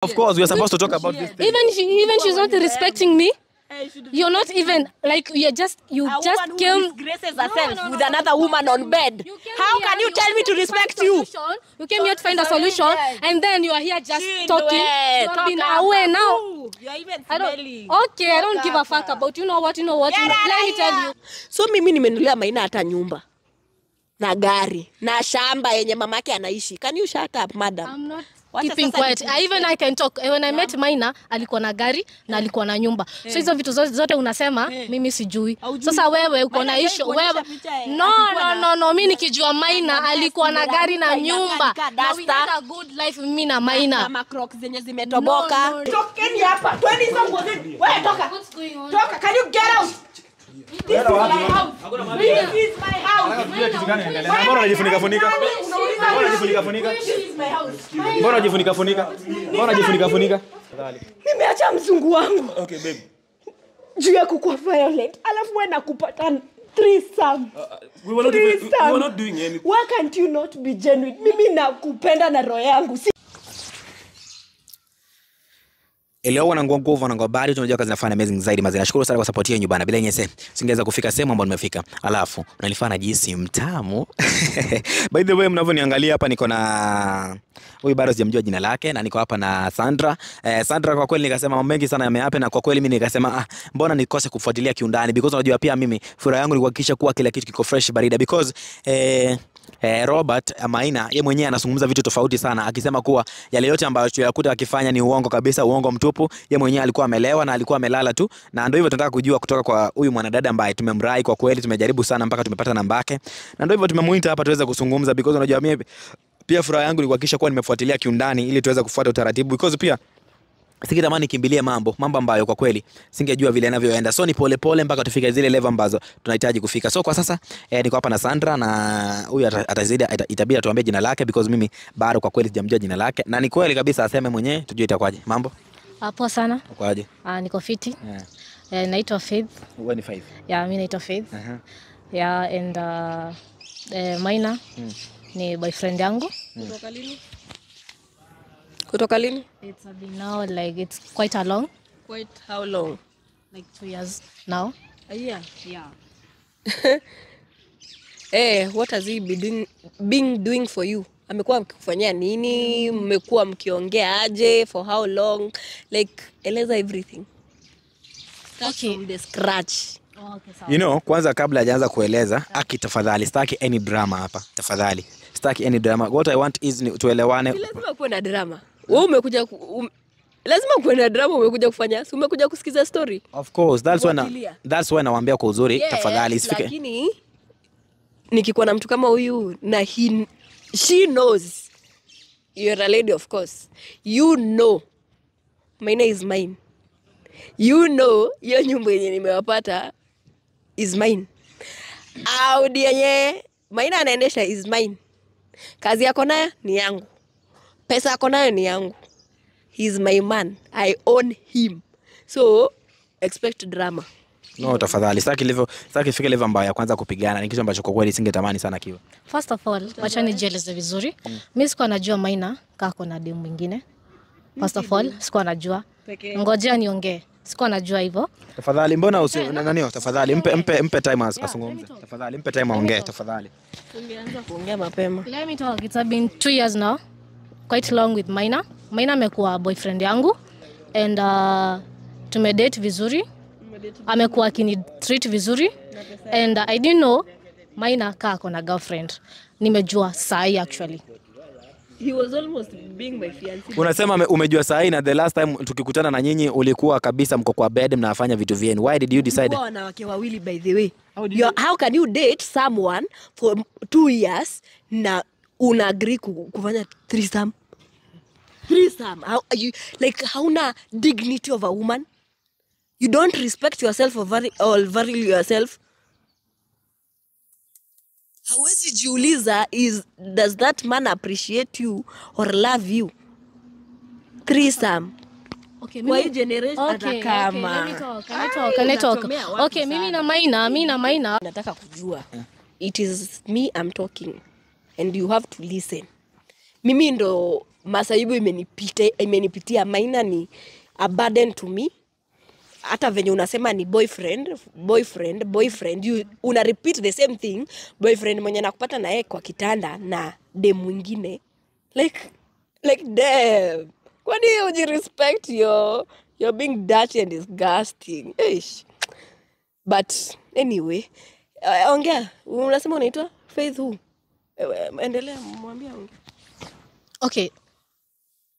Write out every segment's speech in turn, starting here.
Of course, we are supposed to talk about this thing. Even she's not respecting me. You're not even like you're just you A just woman who came. disgraces herself No, no, no, with no, another woman on bed. You came How here, can you tell me to came respect find you? solution. You came here to find a solution, and then you are here just talking. You have been away now. You're even I don't. smelling. Okay, I don't give a fuck about you know what you know what. Get Let outta me tell here. you. So mimi nimenunulia Maina hata nyumba na gari na shamba yenye mamake anaishi. Can you shut up, madam? I'm not Wacha keeping sasa quiet. I can talk. When I met Maina alikuwa na gari na alikuwa na nyumba. So hizo vitu zote unasema mimi sijui. Sasa wewe uko na Maina issue kuonyesha wewe. picha ya No, akikuwa no, na- no, no. Mimi nikijua Maina alikuwa na gari na inakaa nyumba. nika Na we duster. had a good life mimi na Maina. Na macrocs zenye zimetoboka. No, no, no. Tokeni hapa. Twende hizo nguo zenu. Wewe toka. What's going on? Toka. Can you get out? This is my house. This is my house. Mbona unajifunika funika? Mbona unajifunika funika? This is my house. Mbona unajifunika funika? Mbona unajifunika funika? Nimeacha mzungu wangu Okay, babe. juu ya kukuwa violent. Alafu wewe nakupata threesome. We were not even, we Threesome. were not doing anything. Why can't you not be genuine? Mimi nakupenda na roho yangu. Si Elewa na nguvu na ngobari tunajua kazi nafanya amazing zaidi mazina. Nashukuru sana kwa support yenu bana. Bila nyese singeweza kufika sehemu ambayo nimefika. Alafu unanifanya najihisi mtamu. By the way, mnavyoniangalia hapa niko na huyu bado sijamjua jina lake na niko hapa na Sandra. Sandra kwa kweli nikasema mambo mengi sana yamehappen na kwa kweli mimi nikasema mbona nikose kufuatilia kiundani because unajua pia mimi furaha yangu ni kuhakikisha kuwa kila kitu kiko fresh barida because Robert Maina ye mwenyewe anazungumza vitu tofauti sana akisema kuwa yale yote ambayo tuliyakuta akifanya ni uongo kabisa, uongo mtupu. Ye mwenyewe alikuwa amelewa na alikuwa amelala tu, na ndio hivyo tunataka kujua kutoka kwa huyu mwanadada ambaye tumemrai kwa kweli, tumejaribu sana mpaka tumepata namba yake, na ndio hivyo tumemuita hapa tuweze kuzungumza because unajua mimi pia furaha yangu ni kuhakikisha kuwa nimefuatilia kiundani ili tuweze kufuata utaratibu because pia singetamani kimbilie mambo ambayo kwa kweli singejua vile yanavyoenda. So ni pole pole mpaka tufike zile level ambazo tunahitaji kufika. So kwa sasa niko hapa na Sandra na huyu atazidi itabidi atuambie jina lake because mimi bado kwa kweli sijamjua jina lake, na ni kweli kabisa aseme mwenyewe tujue itakwaje. Mambo Poa sana. ukoaje? Niko fiti. Yeah. Naitwa Faith. Wewe ni 5. Yeah, mimi naitwa Faith. Yeah, and Maina ni boyfriend yangu. Kutoka lini? Kutoka lini? It's been now like it's quite a long, Quite how long? like 2 years now. A year. Yeah. What has he been doing for you? Amekuwa mkikufanyia nini? Mmekuwa mkiongea aje? For how long? Like, eleza everything. Start Okay. from the scratch. Okay, sawa. You know, kwanza kabla hajaanza kueleza, aki tafadhali sitaki any drama hapa. Tafadhali. Sitaki any drama. What I want is ni tuelewane. Si lazima kuwe na drama. Wewe umekuja lazima kuwe na drama, umekuja kufanya. Si umekuja kusikiza story? Of course, Fuatilia. that's why nawaambia kwa uzuri, Yes, tafadhali isifike. Lakini nikikuwa na mtu kama huyu na she knows you're a lady, of course. You know Maina is mine. You know hiyo nyumba yenye nimewapata is mine. Audi yenye Maina anaendesha is mine. Kazi yako nayo ni yangu. Pesa yako nayo ni yangu. He is my man. I own him. So expect drama. No, tafadhali. Sitaki ifike level ambayo ya kwanza kupigana. Ni kitu ambacho kwa kweli singetamani sana kiwe. First of all, wacha nijieleze vizuri. Mimi sikuwa najua Maina kako na demu mwingine. First of all, sikuwa najua. Ngojea niongee. Sikuwa najua hivyo. Tafadhali mbona nani tafadhali mpe time asungumze. Tafadhali mpe time aongee tafadhali. Ungeanza kuongea mapema. Let me talk. It's been 2 years now. Quite long with Maina. Maina amekuwa boyfriend yangu and tumedate vizuri. Amekuwa akini treat vizuri and I didn't know Maina kako na girlfriend. Nimejua sahi actually. He was almost being my fiancé. Unasema umejua sahi na the last time tukikutana na nyinyi ulikuwa kabisa mko kwa bed mnafanya vitu vyenu. Why did you decide? Kwa wanawake wawili by the way. How can you date someone for 2 years na una agree kufanya threesome? Threesome. How are you, like, hauna dignity of a woman? You don't respect yourself or value yourself. Hawezi jiuliza does that man appreciate you or love you? Threesome. Okay, Kwa hii generation okay, hata kama. Okay, let me talk. Okay, mimi na Maina. Nataka kujua. It is me I'm talking and you have to listen. Mimi ndo Masaibu imenipitia. Maina ni a burden to me. Hata venye unasema ni boyfriend, boyfriend, boyfriend, you una repeat the same thing. Boyfriend mwenye nakupata na yeye kwa kitanda na dem mwingine, like damn, kwani you respect your you're being dirty and disgusting. Eish. But anyway, ongea. Unasema unaitwa Faith who? Endelea, mwambie ongea. Okay,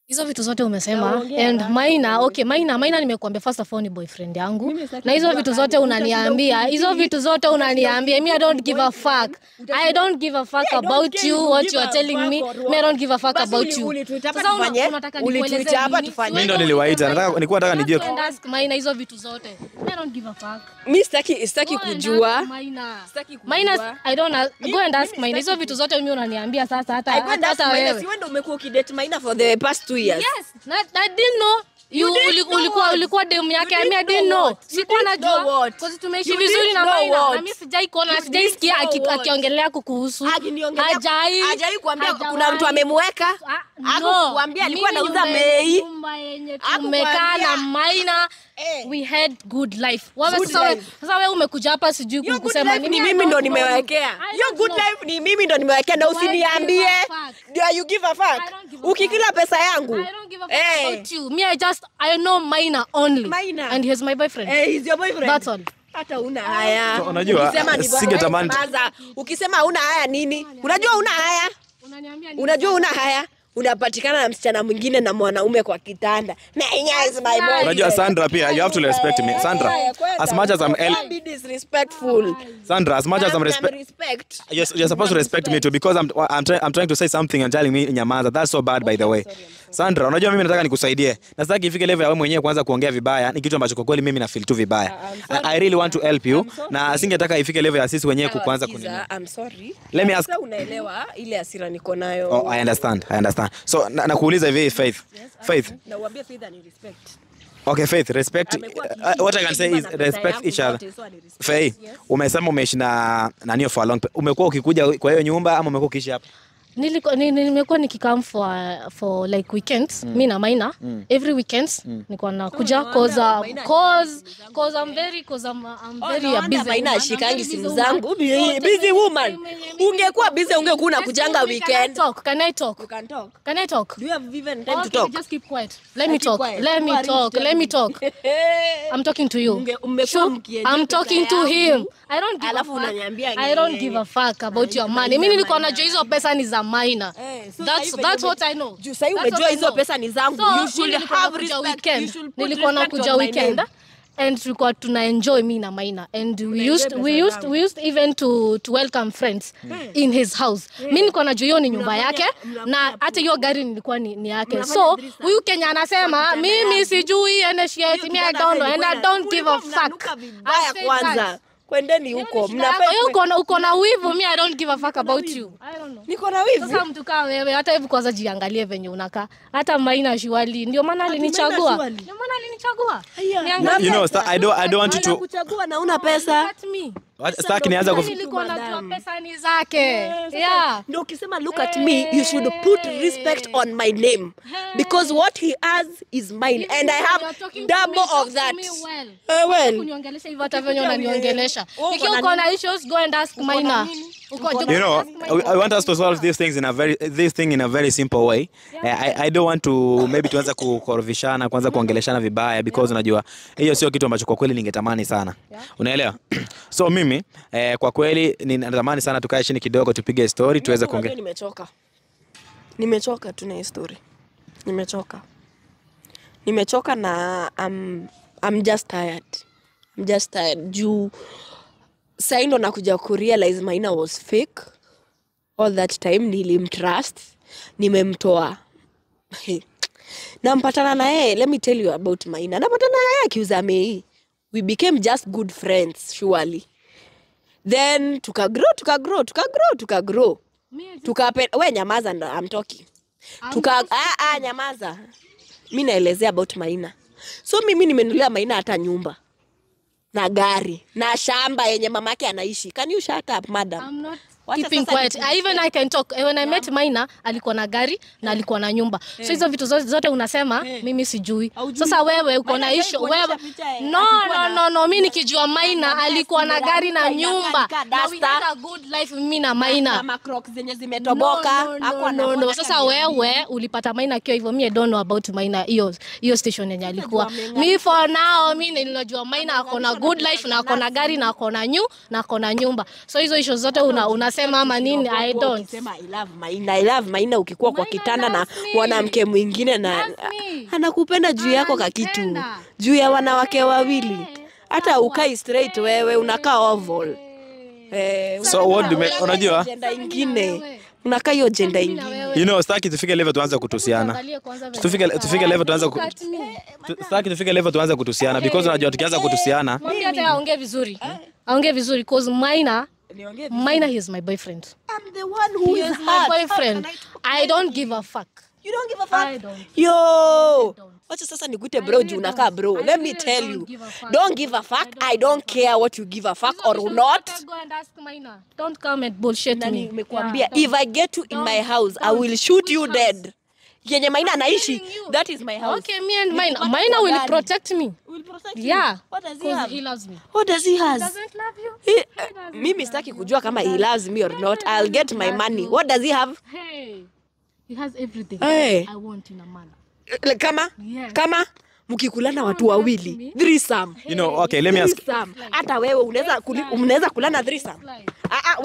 hizo vitu zote umesema Ongea and haraka. Maina, okay, Maina nimekuambia first of all ni boyfriend yangu. Mimi sitaki Na hizo kujua vitu kama zote utashinda unaniambia, hizo vitu zote unaniambia, me I don't give a fuck. I don't give a fuck Yeah, I don't about care you, if you what give you are a telling fuck me. or Me I don't give a fuck Basi about you. ulituita hapa Sasa tufanye? unataka nikueleze Ulituita hapa nini? tufanye? Mimi ndo niliwaita. Nilikuwa nataka nijue. Go and ask Maina hizo vitu zote. Me I don't give a fuck. Mi sitaki Go and kujua. ask Maina. Sitaki kujua. Maina, I don't ask, go and ask Mimi Maina. Hizo sitaki vitu zote mimi unaniambia sasa hata I go and ask hata Maina, wewe. si wewe ndo umekuwa ukidate Maina for the past 2 years. Yes, I didn't know. You, You didn't know what? ulikuwa demu yake. You I mean, I didn't didn't know know. what? You Sikuwa didn't know najua. what? Cause tumeishi You vizuri didn't na know Maina. Na what? mimi sijai kuona, You sijai didn't sikia know what? akiongelea kukuhusu. Akiniongelea Hajai. hajai kuambia Hajawahi. kuna mtu amemweka. Ah, no. Hakukuambia alikuwa Mimi anauza mei. nyumba yenye Hakukuambia. tumekaa na Maina. Eh. We had good life. Wewe Good sasa wewe life. sasa wewe umekuja hapa sijui Hiyo good kusema life nini. ni I mimi ndo don't know you. nimewekea. I Hiyo don't good know. life ni mimi ndo nimewekea na Do I give a usiniambie. fuck? Do you give a fuck? I don't give a Ukikila fuck. pesa yangu. I don't give a fuck Eh. about you. Me, I know Maina only. Maina. And he's my boyfriend. Eh, he's your boyfriend. That's all. Hata una haya. So, unajua, Ukisema ni singetamani- Kwanza, ukisema una haya nini? Unajua una haya? Unaniambia nini? Unajua una haya? Unapatikana na msichana mwingine na mwanaume kwa kitanda. Maina is my boyfriend. Unajua Sandra pia, you have to respect me. Sandra, as much as I'm Don't be disrespectful. Sandra, as much as I'm respect respect. You're supposed to respect me too because I'm trying to say something and telling me nyamaza. That's so bad, by the way. Sandra, unajua mimi nataka nikusaidie. Na sitaki ifike level ya wewe mwenyewe kuanza kuongea vibaya, ni kitu ambacho kwa kweli mimi na feel tu vibaya. I really want to help you na singetaka ifike level ya sisi wenyewe kuanza kunini. Sikiza, I'm sorry. Let me ask- Sasa unaelewa ile hasira niko nayo. Oh, I understand. I understand. So nakuuliza hivi Faith. Faith. Na uambie Faith ani respect. Okay, Faith, respect. Amekuwa What I can say is akiishi na respect pesa each other. yangu zote, so ani-respect. Faith, umesema umeishi na nani for a long umekuwa ukikuja kwa hiyo nyumba ama umekuwa ukiishi hapa? Nimekuwa nikikam for like weekends, mi na Maina every weekends nilikuwa nakuja cause Maina cause cause I'm very cause I'm very No a wonder busy Maina woman. I'm ashikangi very simu busy zangu. woman. Busy woman. Time yenye mimi Ungekuwa busy ungekuwa unakujanga Excuse me, can I weekend. talk? Can I talk? You can talk. Can I talk? Do you have even time Okay, to talk? just keep quiet. Let me Keep talk. quiet. Let Who me are you to talk. tell Let me me? talk. I'm talking to you. Mmekuwa Sure. mkienjoy I'm pesa talking to yangu. him. I don't give a Alafu fuck. unaniambia I don't give a fuck about your money. Mimi nilikuwa najua hizo pesa ni za Maina. Eh, so That's sahi that's venye what I know. Juu sahi That's umejua what I hizo know. pesa ni zangu. So, You mimi should nilikuwa have nakuja respect. You weekend. should put Nilikuwa respect nakuja on my weekend name. and tulikuwa tuna enjoy mi na Maina and we used we pesa used zangu. we used even to welcome friends in his house. Mi nilikuwa najua hiyo ni nyumba yake na hata hiyo gari nilikuwa ni yake. Mnafanya So threesome. huyu Kenya anasema mimi sijui NHS, mi I don't know and I don't give a fuck. Mnanuka vibaya I said kwanza. that. Kwendeni huko. Mnafaa uko na wivu, mi I don't give a fuck about you. I don't know. Niko na wivu. Sasa mtu kaa wewe, hata hebu kwanza jiangalie venye unakaa. Hata Maina surely ndio maana alinichagua. surely? Ndio maana alinichagua. Haya. Niangalie. You know, I don't want you to Kuchagua na una pesa. Look at me. Sitaki nianza Mimi nilikuwa Madam. najua pesa ni zake. Yeah. Ndio ukisema look at me, you should put respect on my name because what he has is mine and I You have are talking to double me, talk of to that. me well. Eh, well. Kuniongelesha hivyo hata venye unaniongelesha. Wewe uko Ikiwa na uko na issues, go and ask Maina. You know, I want us to solve these things in a very this thing in a very simple way. I don't want to maybe tuanze kukorofishana, kuanza kuongeleshana vibaya because unajua hiyo sio kitu ambacho kwa kweli ningetamani sana. Unaelewa? So mimi kwa kweli ninatamani sana tukae chini kidogo tupige story tuweze Unajua kuongea. Nimechoka. Nimechoka tu na hii story. Nimechoka. Nimechoka na I'm just tired. I'm just tired. Juu sai ndo nakuja kurealize Maina was fake. All that time nilimtrust, nimemtoa. Nampatana na yeye, let me tell you about Maina. Napatana na yeye akiuza mei. We became just good friends surely. Then tukagrow, tukagrow, tukagrow, tukagrow. Tukape, we nyamaza ndo I'm talking. Tuka nyamaza. Mi naelezea about Maina. So mimi nimenunulia Maina hata nyumba na gari na shamba yenye mamake anaishi. Can you shut up madam? I'm not Keeping quiet. Even I can talk. When I met Maina, alikuwa na gari na alikuwa na nyumba. So hizo vitu zote unasema mimi sijui. Sasa wewe uko na issue wewe. No, mimi nikijua Maina alikuwa na gari na nyumba. Na we had a good life mimi na Maina. Na crocs zenye zimetoboka. No. Sasa wewe ulipata Maina akiwa hivyo. Mimi I don't know about Maina hiyo station yenye alikuwa. Me for now mimi ninajua Maina ako na good life na ako na gari na ako na na ako na nyumba. So hizo issues zote unasema ama nini, I don't. Sema I love Maina, I love Maina ukikuwa kwa kitanda na mwanamke mwingine na anakupenda juu yako kakitu. Juu ya wanawake wawili. Hata ukai straight wewe unakaa oval. So what do unajua? Gender ingine. Unakaa hiyo gender ingine. You know, sitaki tufike level tuanze kutusiana. Tufike level tuanze sitaki tufike level tuanze kutusiana because unajua tukianza kutusiana. Mwambie hata aongee vizuri. Aongee vizuri because Maina he is my boyfriend. I'm the one who is my boyfriend. I don't give a fuck. You don't give a fuck? I don't. Yo. Wacha sasa nikuite bro juu unakaa bro. Let me tell you. Don't give a fuck. I don't care what you give a fuck or not. Go and ask Maina. Don't come and bullshit me. Nimekuambia if I get you in my house, I will shoot you dead. Yenye Maina anaishi, that is my house. Okay, me and Maina. Maina will protect me. Will protect you? Yeah. What does he have? He loves me. What does he has? He doesn't love you. Mimi sitaki kujua kama he loves me or not. I'll get my money. What does he have? Hey. He has everything hey. I want in a man. Kama? Yes. Kama mkikulana watu wawili, threesome. You know, okay, let me ask. Hata wewe unaweza kulana threesome.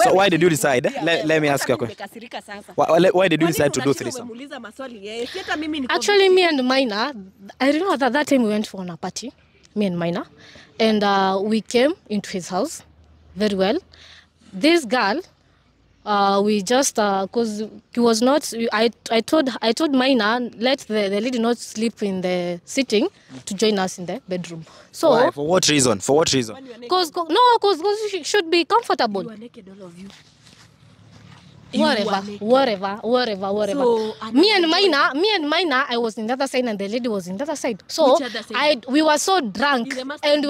So why did you decide? Let me ask you a question. Why did you decide to do threesome? Actually, me and Maina, I remember that time we went for a party, me and Maina, and we came into his house very well. This girl, we just cause he was not. I told Maina let the lady not sleep in the sitting to join us in the bedroom. So why? For what reason? For what reason? Cause she should be comfortable. You are naked, all of you. Whatever. So, me and Maina, I was in the other side and the lady was in the other side. So side? We were so drunk and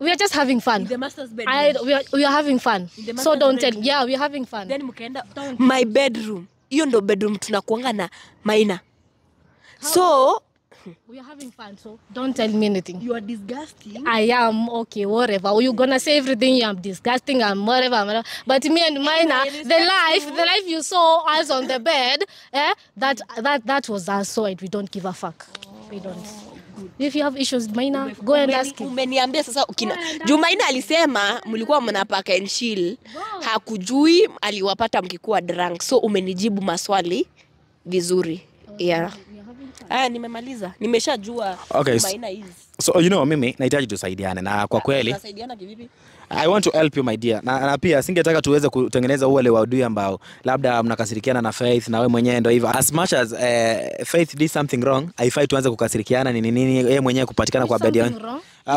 we are just having fun. In the master's bedroom. We are having fun. So don't tell. Yeah, we are having fun. Then mkaenda my bedroom. Hiyo ndo bedroom tunakuanga na Maina. So we are having fun, so don't tell me anything. You are disgusting. I am okay, whatever. You're gonna say everything. I'm disgusting. I'm whatever. But me and Maina, the life you saw us on the bed, that was us. So we don't give a fuck. We don't. If you have issues, Maina, go and ask him. Umeniambia sasa ukina. Juu Maina alisema mlikuwa mnapaka and chill. Hakujui aliwapata mkikuwa drunk. So umenijibu maswali vizuri. Yeah. Nimemaliza. Nimeshajua okay, Maina is. So you know mimi nahitaji tusaidiane na kwa kweli. Tusaidiana kivipi? I want to help you my dear. Na pia singetaka tuweze kutengeneza ule uadui ambao labda mnakasirikiana na Faith na wewe mwenyewe ndio hivyo. As much as Faith did something wrong, haifai tuanze kukasirikiana nini nini yeye mwenyewe kupatikana kwa bed yake.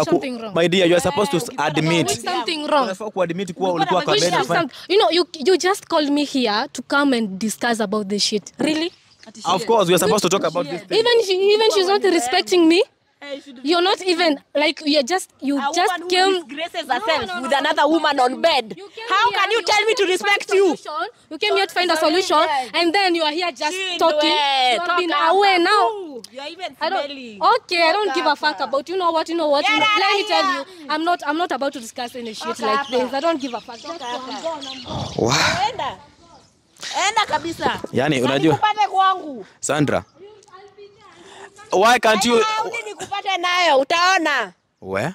Something wrong. My dear, you are supposed to admit something wrong. Unafaa kuadmit kuwa ulikuwa kwa bed. You know, you just called me here to come and discuss about this shit. Really? Of course, we are supposed to talk about this thing. Even she's not respecting me. You're not even like you just came disgraces herself with another woman on bed. How can you tell me to respect you? You came here to find a solution, and then you are here just talking. You have been away now. You are even smelling. Okay, I don't give a fuck about you know what. Let me tell you, I'm not about to discuss any shit like this. I don't give a fuck. Wow. Enda kabisa. Yani unajua. Nikupate kwangu. Sandra. Why can't you nikupate nayo utaona. We?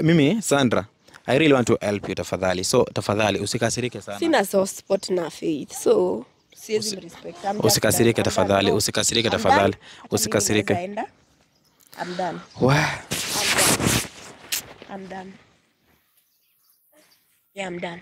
Mimi Sandra, I really want to help you tafadhali. So tafadhali usikasirike sana. Sina soft spot na Faith. So siwezi respect. Usikasirike tafadhali, usikasirike tafadhali. Usikasirike. I'm done. We? I'm done. Yeah, I'm done.